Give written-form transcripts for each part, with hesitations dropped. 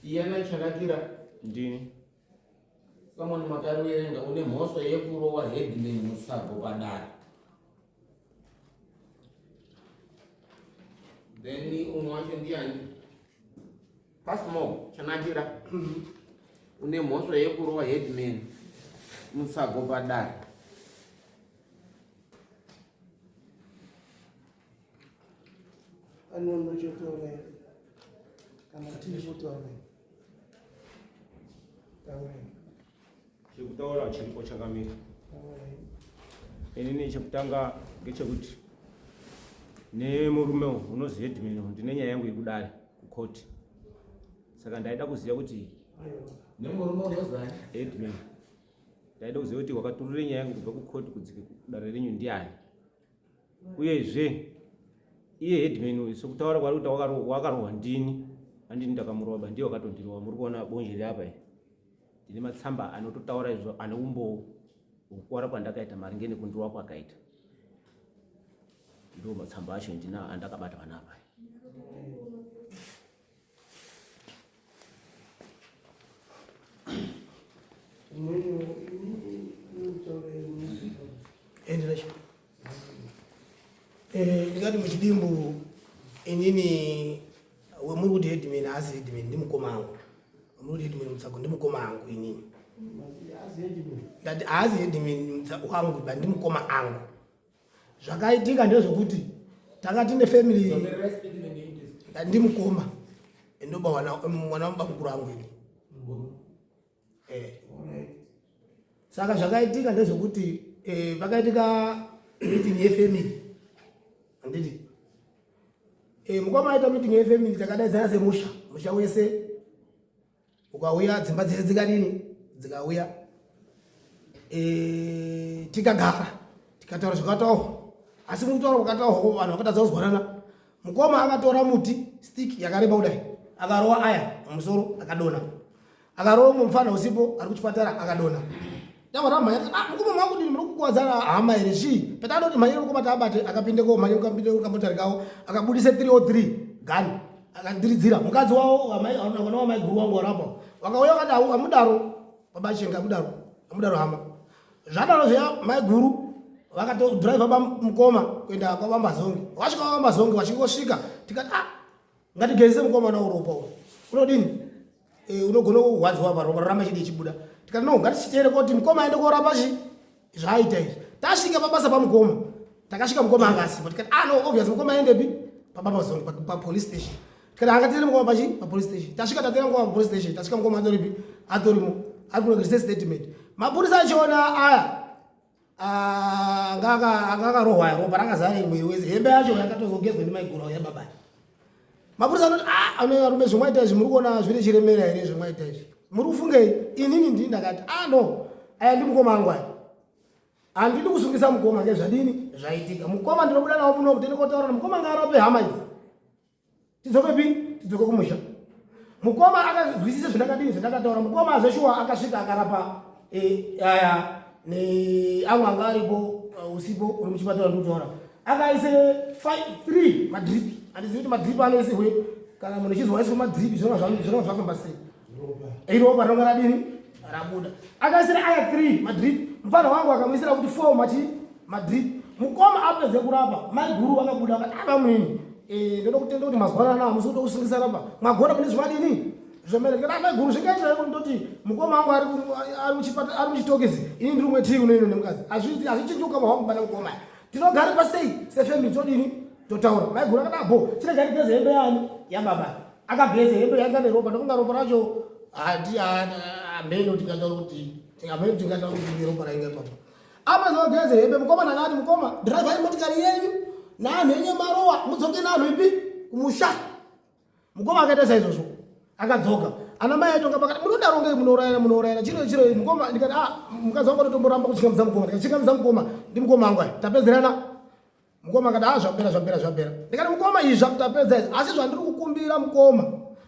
Iyana chanakira ndini Someone makariwerenga une mhosva yekurowa headman musago padare. Then umwe wacho ndiani? Pasmo chanakira une mhosva yekurowa headman musago padare. Anonochotaura here kana tiri kutaura Chekutaura chiripo chakamira. Inini chekutanga ngechekuti nemurume unozi headman ndine nyaya yangu yekudare kucourt. Saka ndaida kuziva kuti nemurume unozi headman ndaida kuziva kuti wakaturire nyaya yangu kubva kucourt kudzike kudare renyu ndiani? Uyezve iye headman uyu sokutaura kwaari kuti wakarohwa ndini andini ndakamurova ba ndiye wakatondirova muri kuona bonje riri apa iri ndine matsamba anototaura izvo ane umbowo hwekukwara kwandakaita maringe nekundirova kwakaita ndo matsamba acho ndina andakabata panapa. Eh, ndingati muchidimbu inini wemuri kuti headman haasi headman ndimukoma angu wemuri kuti headman mutsago ndimukoma angu inini ndati haasi headman wangu but ndimukoma angu Zvakaitika ndezvekuti tanga tine family ndimukoma ndoba mwana wabamukuru angu ini eh. Saka zvakaitika ndezvekuti eh, pakaitika meeting yefamily handiti eh, mukoma aita meeting yefamily takadaidzana semusha musha wese ukauya dzimba dzese dzikadini dzikauya e, tikagara tikataura zvakataurwa asi mukutaura kwakataurwa vanhu vakatadza kuzwanana mukoma akatora muti stick yakareba kudai akarova aya mumusoro akadona akarova umwe mufana usipo ari kuchipatara akadona tavara mhanya ah mukoma mangu ndini muri kukuwadzana hama here chii patadoti mhanyire mukoma taabate akapinde ko mhanye ukapinde kamotari kawo akabudise 303 gani akandiridzira mukadzi wavo vana wamaiguru wangu warapa wakauya wakati amudaro baba chenga amudaro amudaro hama zvadaro zviya maiguru vakatodriver bamukoma kuenda kwabambazonge vasvika kwabambazonge vachingosvika tikati ah ngatigezese mukomana uropa uyu unodini eh, unogona kurwadziwa pa ropa roramba chidi chibuda tikati no ngatichitere koti mukoma aende korapa chi zvaaita izvi tasvika pabasa pamukoma takasvika mukoma anga asipo tikati ah no obvious mukoma aendepi pababa zone papolice station tikati angatere mukoma pachi papolice station tasvika tatera mukoma papolice station tasvika mukoma atoripi atorimo ari kunogeresa statement mapurisa achiona aya anga akarohwa ropa rakazara mwiri wese hembe yacho yakatozogezwa nemaiguru yababa mapurisa anoti ah ano varume zvemwaita izvi muri kuona zvine chiremera here zvemwaita izvi muri kufungei inini ndini ndakati ah no aya ndi mukoma angu aya handidi kusungisa mukoma ke zvadini zvaitika mukoma ndinobuda nawo muno kuti ndikotaura mukoma ngaarape hama idzi tidzoke pi tidzoke kumusha mukoma akazwisisa zvandakadini zvandakataura mukoma zveshuwa akasvika akarapa eh, aya neamwe anga aripo uh, usipo uri muchipatara ndikutaura akaise 3 madrip handizivi kuti madrip anoisirwe kana munhu echizwa aiswe madrip zvinova zvafamba sei iropa rinonga radini rabuda akaisira aya 3 madrip mupfana wangu akamuisira kuti 4 machi madrip mukoma apedze kurapa maiguru vakabuda vakati ava munini eh, ndoda kutenda kuti mazuva anaa hamusi kuda kusungisana pa mwagona mune zvivadini zvemene ndikati amaiguru zvingaita here ndoti mukoma wangu ari muchitokisi ini ndiri umwe tii unoino nemukadzi hazvichinji ukama hwangu bana mukoma tinogara pasei sefamily todini totaura maiguru akati abo chinenge ndigeze hembe yani yababa akageze hembe yanga neropa ndofunga ropa racho hameno tikataura kuti hameno tikataura kuti ropa rainge ipapo apazogeze hembe mukoma ndakati mukoma driver motikari yenyu naanhu enyu marowa mudzoke naanhu ipi kumusha Mukoma akaita saizvozvo akadzoka ana mai aitonga pakati munodaro ngei munourayana munourayana chiro chiro mukoma ndikati ah mukadzi wangu anotomboramba kuchingamidza mukoma ndikati chingamidza mukoma ndi mukoma wangu aya tapedzerana mukoma akati ah zvapera zvapera zvapera ndikati mukoma izvi zvakutapedza izvi asi zvandiri kukumbira mukoma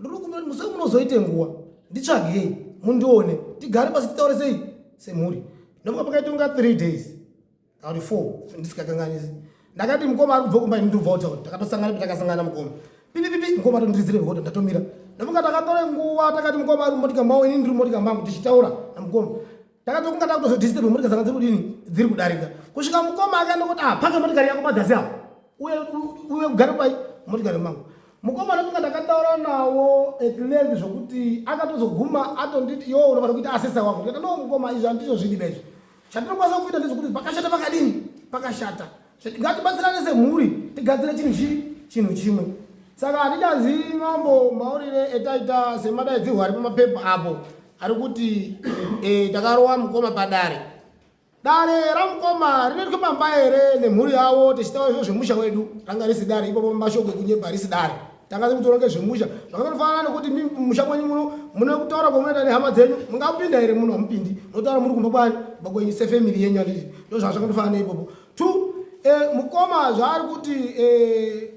ndiri kukumbira kuti musi munozoite nguva nditsvagei mundione tigare pasi titaure sei semhuri. Ndofunga pakaita kunga 3 days kana kuti 4 ndisikakanganisi. Ndakati mukoma ari kubva kumba ini ndiri kubva kutown. Takatosangana takasangana mukoma. Pipi pipi mukoma atondiridzire recorder ndatomira. Ndofunga takatore nguva takati mukoma ari mumotika mavo ini ndiri mumotika mangu tichitaura namukoma. Takatokunga takutozodisturb motika dzanga dziri kudini dziri kudarika. Kusvika mukoma akaenda kuti ah paka motikari yako padzasi apo. Uye uye kugara pai motikari mangu. Mukoma ndofunga ndakataura nawo at length zvokuti akatozoguma atonditi iwe unofanira kuita assessor wako. Ndikati no mukoma izvi handizvo zvidi ba izvi. Chandinokwanisa kuita ndezvekuti pakashata pakadini pakashata. Ngatibatsirane semhuri tigadzire chinhu chii chinhu chimwe. Saka handichazivi mambo maurire etaita semadaidzirwo ari pamapepa apo ari kuti e, takarova mukoma padare. Dare ramukoma rinoitwa pamba here nemhuri yavo tichitaura izvo zvemusha wedu ranga risi dare ipapo mashoko ekunyepa risi dare tanga tiri ngezvemusha zvakatofanana nekuti musha mwenyu muno mune kutaura kwamunoita nehama dzenyu mungapinda here muno hamupindi munotaura muri kumba kwani kumba kwenyu sefamily yenyu handiti ndo zvazvakatofanana ipopo two eh, mukoma zvaari kuti eh,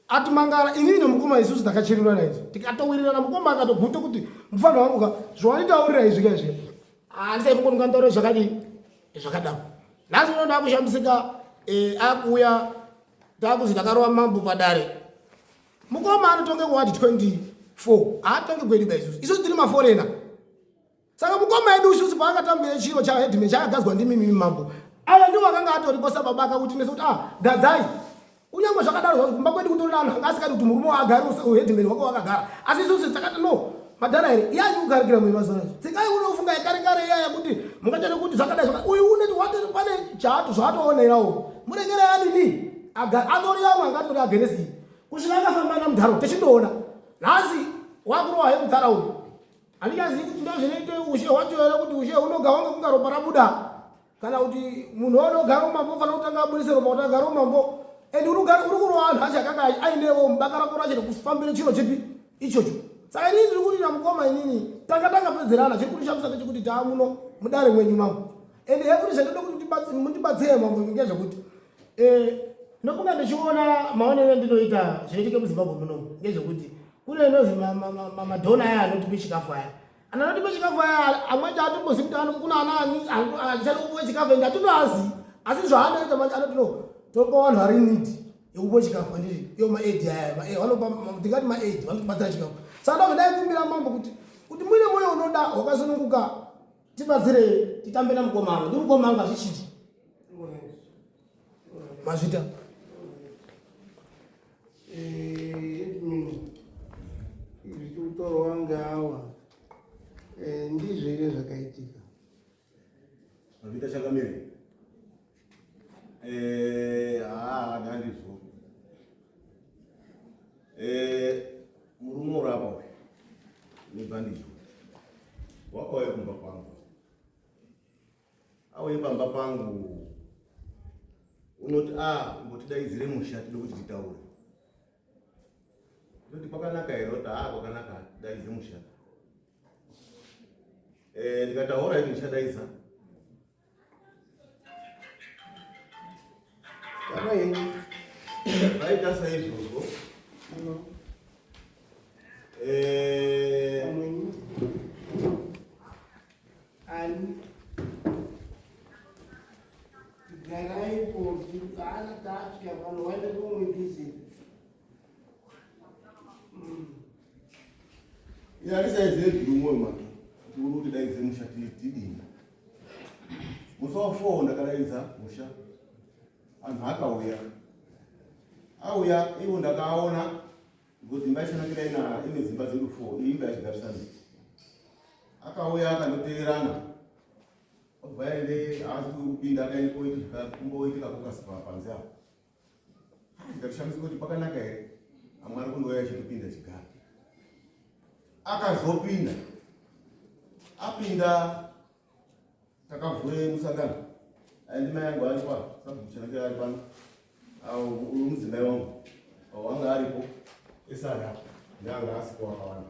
atimangara inini nemukoma isusu takachirirana izvi tikatowirirana mukoma akatoguta kuti mufanira wangu ka zvawanditaurira izvi ka izvi handisai kungoti zvakadii zvakadaro nhasi unoda kushamisika eh, akuuya takuzi takarova mambo padare mukoma anotonge kuwadi 24 haatonge kwedu ba isusu isusu tiri maforena saka mukoma edu isusu paakatambira chiro chaheadman chaakagadzwa ndimimi mambo aya ndiwo akanga atoripo sababa akakuti nese kuti ah gadzai kunyange zvakadaro zvazvo kumba kwedu kutori naanhu anga asikadi kuti murume waagare uheadman wake wakagara asi isusu takati no madhara here iye achi kugarikira muye mazuva acho tsikai unofunga yekare kare iya yekuti mungatore kuti zvakadai zvaka uyu une wati pane chato zvaatoonerawo muregerei adini atori yamwe angatori agenesi kusvika akafamba namudharo techindoona nhasi wakurowa he mudhara uyu handichazivi kuti ndozvinoite ushe hwacho here kuti ushe hunogawa ngekunga ropa rabuda kana kuti munhu waunogara umambo unofanira kutanga abudise ropa kuti agare umambo and uri kurova vanhu acho akanga ainewo mubaka rako racho rekufambira chiro chipi ichocho saka inini ndiri kuti namukoma inini tanga takapedzerana chiri kundishamisa ndechekuti taa muno mudare mwenyu mambo and hekuti zvandoda kuti mundibatsire mambo ngezvekuti eh, ndokunga ndichiona maonero andinoita zvinoitika muzimbabwe munomu ngezvekuti kune inozi madhona aya anotipe chikafu aya Ana anotipa chikafu aya amwe acho atombozivi kuti ano kuna ana ani achada kupuwa chikafu ende atinoazi asi zvaanoita manje anoti no topa vanhu vari need yekupuwa chikafu handiti iyo maaid aya vanopa ndingati maaid vanotibatsira chikafu saka ndabva ndaikumbira mambo kuti kuti muine mwoyo unoda wakasununguka tibatsire titambe namukoma wangu ndi mukoma wangu hazvichinji mazvita Edmund izvi kutaurwa ngawa eh, ndizvo here zvakaitika Mavita changamire eh, haa ndandizvo eh, murume uri apa uyu nebhandijo wakauya kumba kwangu auye pamba pangu unoti a ah, mbotidaidzire musha tide kuti titaure ndoti kwakanaka here oti haa ah, kwakanaka daidze musha eh, ndikati aoraiti ndichadaidza vaita saizvozvo eh, Ani garaipo haana taasvika pano waenda kumwe busy. Yarisaizive zviri mumwoyo make kuti uri kuti daidze musha tidini. Musi wa 4 ndakadaidza musha anhu akauya auya ivo ndakaaona because imba yachanakira ina ine dzimba dzedu 4 iyi imba yachigarisana akauya akandoteerana obva aende haasi kupinda akaende koita kumboitika kokasi panze apo ndikatishamisika kuti pakanaka here amwe ari kundouya achitopinda chigaro akazopinda apinda takavhure musangano aindi mai yangu ari pa sabhuku ari pano uyu mudzimai wangu wanga aripo esari apo ndanga asipo wakawanda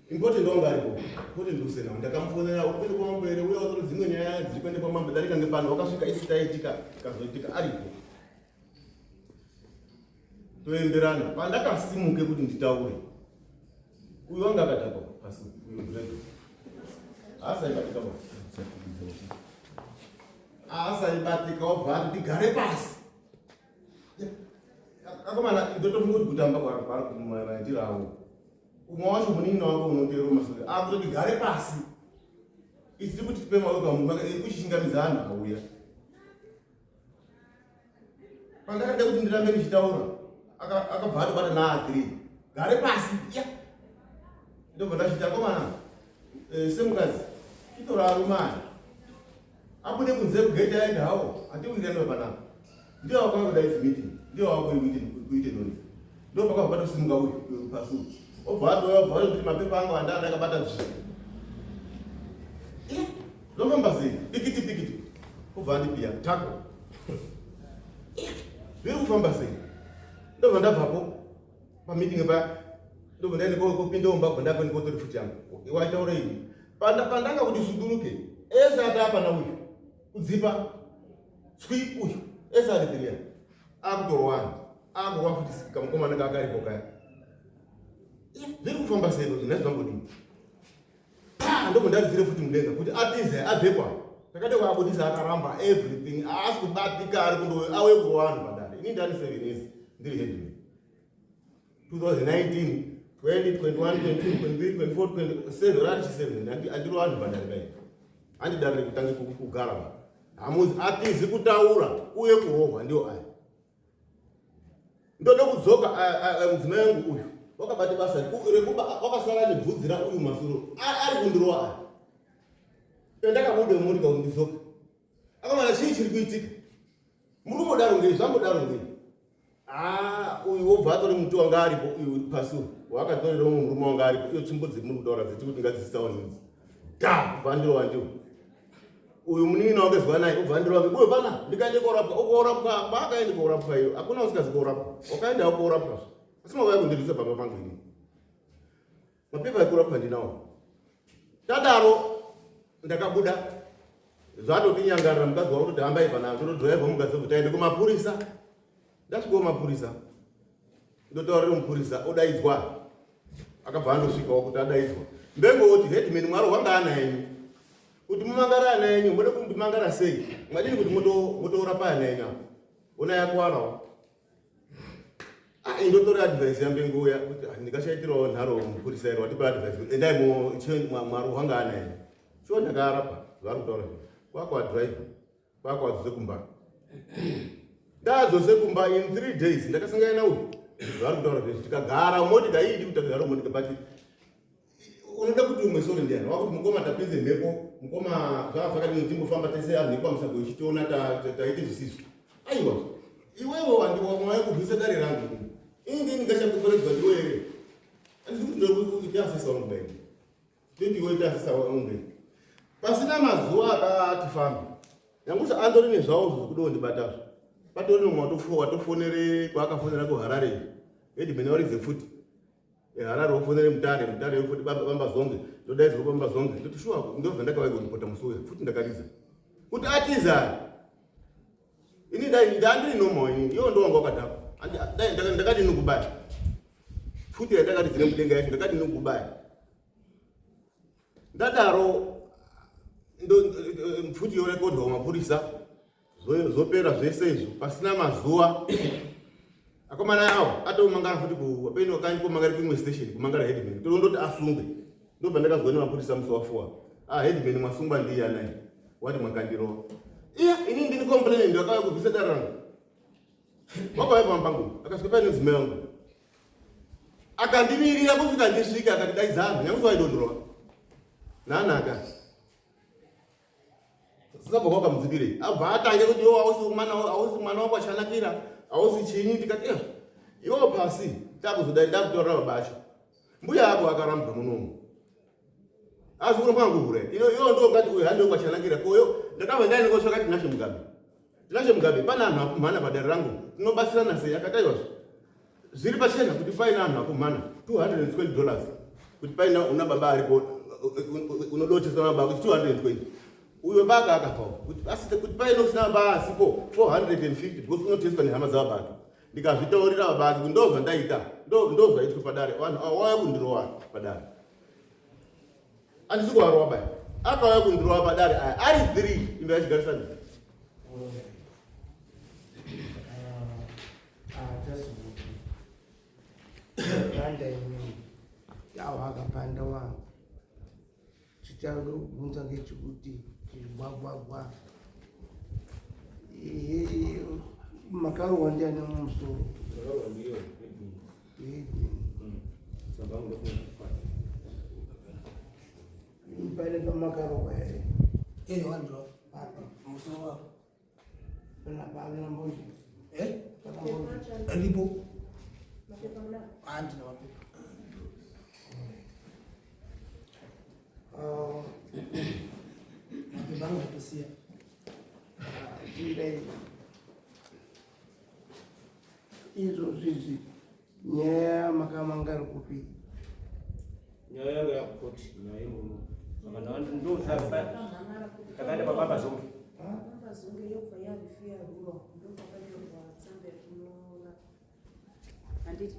important wanga aripo important usena ndakamufonera uri kuenda kwamambo here uya watori dzimwe nyaya dziri kuenda kwamambo darika ngepano wakasvika isi taitika ikazoitika aripo toenderana pandakasimuke kuti nditaure uyu wanga akadhakwa Pasi uyo dread. Asaibatika ba. Asaibatika obva ati tigare pasi. Akomana ndotofunga kuti kutamba kwari kumaitiro avo. Umwe wacho munin'ina wako unoteera mashure akutoti gare pasi. Isi kuti tipe maoko kuchingamidza anhu auya. Pandakada kuti ndirambe ndichitaura akabva atobata naa3 gare pasi ya ndobva ndachita komana eh, semukadzi chitora arume aya abude kunze kugate aende hawo handiwirirane panapa ndiyo wakauya kudaidza meeting ndiyo wakauya kuite noise ndo pakabva patosimuka uyu pasi uyu obva atouya obva atoti mapepa angu anda ndakabata zvi zvofamba sei pikiti pikiti obva andipiya tako zviri kufamba sei ndobva ndabvapo pameeting paya ndobva ndaenda kopinda umba bva ndabva ndikotori futi yangu waitaura ini pandanga kuti suduruke ese atapa uyu kudzipa tswi uyu ese ari tiriya akutorwana akurwa futi kamukomana kakaripo kaya zviri kufamba sei zvinhu zvambodini pa ndobva ndaridzire futi mudenga kuti atize abvekwa takati kwaabudisa akaramba everything aasi kubatika ari kundo auye kurwa vanhu padare ini ndani 7 years ndiri headman 2019 20 21 22 23 24 27 rari chi7 andiro vanhu padare pai andidare rekutange kugara hamuzi atizi kutaura uye kurohwa ndio aya ndoda kudzoka mudzimai wangu uyu wakabata basa rekuba wakasara nebvudzi rauyu masuro ari kundirowa aya endakabuda motika kundidzoka akamana chii chiri kuitika muri kumbodaro ngei zvambodaro ngei ah, uyu wobva atori muti wanga aripo uyu pasi uyu wakatorera umwe murume wanga aripo iyo tsvimbo dzemuri kutaura dzeti kuti ngadzisawo nidzi da kubva andirowa ndiwo uyu munin'ina wake zuva naye ubva andirowa uyo pana ndikaende korapwa ukorapwa kwaakaende korapwa iyo hakuna usikazi korapwa wakaenda ukorapwa asi makauya kundirwisa pamba pangu ini mapepa ekurapwa ndinawo tadaro ndakabuda zvatotinyangarira mukadzi wako kuti hambai pana totodhiraivha mukadzi kuti taende kumapurisa ndasvikawo mapurisa ndotaurira mupurisa odaidzwa akabva andosvikawo kuti adaidzwa mbengoti headman mwaro wanga ana enyu kuti mumangara ana enyu mode kundimangara sei mwadini kuti motourapa ana enyu apo ona yakwarawo Ah, indotora advice yambenguya kuti ah, ndikashaitirawo nharo mupurisa iro watipa advice kuti endai mwarohwa ngaana enyu shuwa ndakarapa zvaari kutaura kwakwa driver kwakwa adzose kumba ndadzose kumba in three days ndakasangana nauyu zvaari kutaura zvezvi tikagara motika iidi kuti takagara motika but unoda kuti umwe sori ndiani wakuti mukoma tapinze mhepo mukoma zvava zvakadini timbofamba tese anhu ekwamusago ichitiona taite zvisizvo aiwa iwewe wandiwamwaya kurwisa dare rangu ini ndini ndingachakukoredzwa ndiwe here andisi kuti ndokuita asesa wangu baini ndoti iwe ita asesa wangu baini pasina mazuva akati fambe nyangusa andori nezvawo zvekudiwo ndibatazvo patori nomwe watofonere kwaakafonera kuharare headman waridze futi Harare wofonere Mutare, Mutare yofuti baba bamba zonge, ndodaidzwa bamba zonge. Ndoti shuwa ndobva ndakauya kuripota musi uya, futi ndakariza. Kuti atiza. Ini dai ndandiri normal ini, iwo ndo wanga wakadhakwa. Dai ndakadini kubaya. Futi yandakaridzira mudenga yacho ndakadini kubaya. Ndadaro ndo futi yorekodwa kumapurisa. Zvopera zvese izvo pasina mazuva akomana awo atomangara futi kuapeni wakanyi komangara kuimwe station kumangara headman tondoti asungwe ndobva ndakazwa nemapurisa musi wafowa ah headman mwasungwa ndiye anai wati mwakandirova iya ini ndini complain ndakauya kubvisa dare rangu wakauya pamba pangu akasvika paine mudzimai wangu akandimirira kusvika ndisvike akati daidza anhu nyange waidondorova nanaka Sasa wakamudzipirei abva atange kuti iwo hausi mwana hausi mwana wako achanakira hausi chinyi ndikati eh iwo pasi takuzodai ndakutaurira baba acho mbuya ako akarambwa munomu asi kuno kwangu hure ino iwo ndo ngati uyu hande kwachanakira koyo ndakabva ndaenda kotsvaka Tinashe Mugabe Tinashe Mugabe pane anhu akumhana padare rangu tinobatsirana sei akati aiwa zviri pachena kuti paina anhu akumhana 220 dollars kuti paina una baba aripo unodotesa baba kuti 220 uyo baka akafawo kuti asite kuti paina usina baba asipo 450 because unoteswa nehama dzababa ake ndikazvitaurira baba ake kuti ndo zvandaita ndo zvaitwa padare vanhu ava wauya kundirowa padare Handisi kuvarova baya. Akauya kundirova padare aya ari 3 imba yachigarisana. Banda imwe yawo akapanda wangu chichada kubvunza ngechekuti chigwagwagwa makarohwa ndiani mumusoro pane pamakarohwa here musoro wako Eh? Ripo. Handina mapepa. Mapepa angu ndatosiya. Izvozvi izvi nyaya makamangari kupi? Nyaya yanga yakukoti nyaya yemurume. Saka ndosaka takaenda pababa zonge. Baba zonge yobva yarifia rural ndopakanyorwa tsamba yekunorapwa handiti?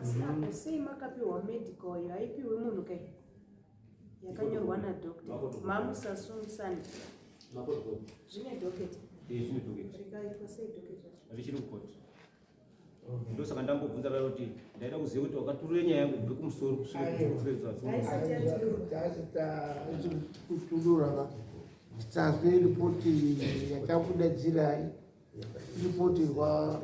Asi apo sei makapiwa medical iyo haipiwi munhu kai yakanyorwa nadoctor mamusasungisana zvine docket zvine docket rikaitwa sei docket racho richiri kukoti ndosaka ndambobvunza paya kuti ndaida kuziva kuti wakaturira nyaya yangu kubve kumusoro kusvika Haisati yatururwa. Kuturura va tazwe ripoti yatakudadzirai ripoti rwa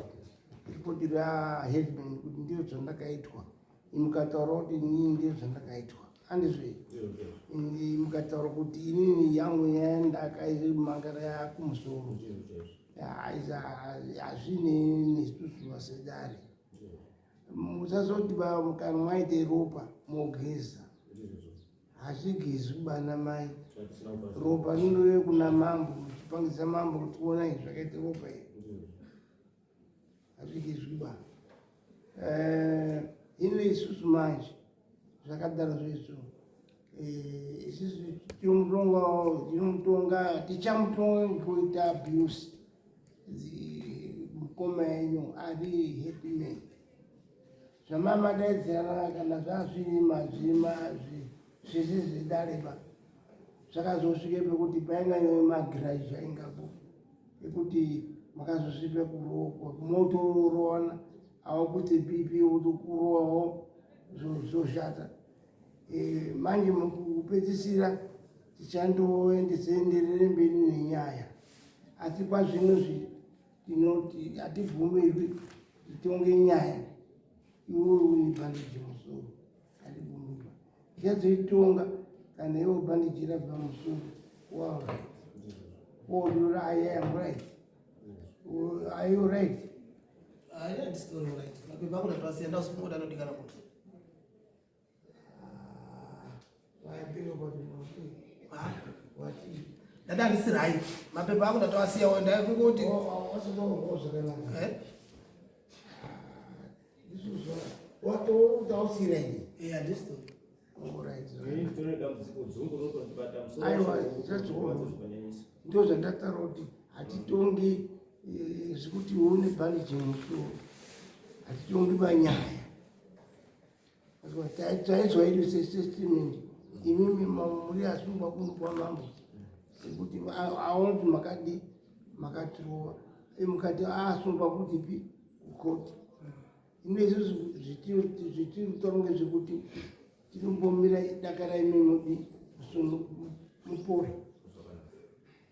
ripoti raheadman kuti ndizvo zvandakaitwa mukataura kuti inini ndizvo zvandakaitwa andizve mukataura kuti inini yangu nyaya ndakaimangara yakumusoro hazvinei nesusu vasedare musazoti kana mwaite ropa mogeza hazvigezwi bana mai ropa rinouye kuna mambo muchipangisa mambo kuti onai zvakaita ropa iri hazvigezwi ba hino isusu manje zvakadaro zvezvo isusu tinomutonga tichamutonga ngekuita abuse mukoma yenyu ari happy man zvamamadaidzirana kana zvazviri mazvima zvisi zvidareba zvakazosvike pekuti painga nemagiraji aingapo ekuti makazosvike kurohwa motorowana awakuti bp wotokurowawo zvoshata manje mukupedzisira tichandoendesenderere mberi nenyaya asi kwazvinozvi tinoti hatibvumirwi titonge nyaya iwe une bhandeji musoro hatibvumirwa tichazoitonga kana iwe bhandeji rabva musoro waright wodura I am right are you right Handisitori right. Mapepa angu ndatosiya ndausikungoda anodikana kuti. Ndati handisi right. Mapepa angu ndatoasiyawo ndaifunga kuti zvakanaka Eh? watoutausira ini Eh, handisitori. Tine dambudziko dzungu rinotondibata musoro Aiwa, wacho zvacho. zvakanyanyisa. ndo zvandataura kuti hatitongi zvekuti une bhandeji musoro hatitongi panyaya taizwa iri sestatement imimi muri asungwa kuno kwamambo sekuti aona kuti makadi makatirova mukati asungwa kuti pi kukoti ino isusu zvitiri kutaura ngezvekuti tinombomira dakara imi mudi mupore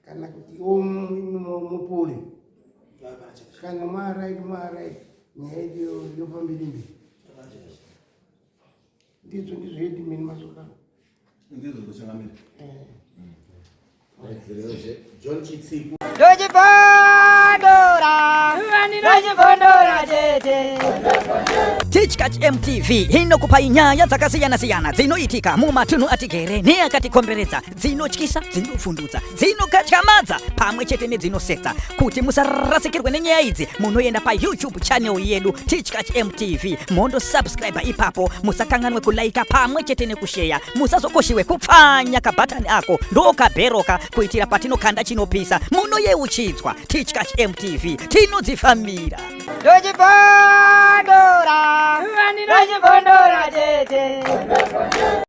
kana kuti iwo mupore kana maaright maaright nyaya yedu yofambiri mberi ndizvo ndizvo headman masoka Ndizvo ndochangamira. John Chitsiku. Ndochibondora, ndochibondora chete. Tichkach MTV inokupai nyaya dzakasiyana-siyana dzinoitika mumatunhu atigere neakatikomberedza, dzinotyisa, dzinofundutsa, dzinokatyamadza pamwe chete nedzinosetsa. Kuti musarasikirwe nenyaya idzi, munoenda paYouTube channel yedu Tichkach MTV, mondo subscribe ipapo, musakanganwe kulaika pamwe chete nekusheya, musazokoshiwe kupfanya kabhatani ako ndokabheroka kuitira patinokanda chinopisa munoyeuchidzwa. Tichkach MTV tinodzifambira. Ndochibondora, Nachibondora tete.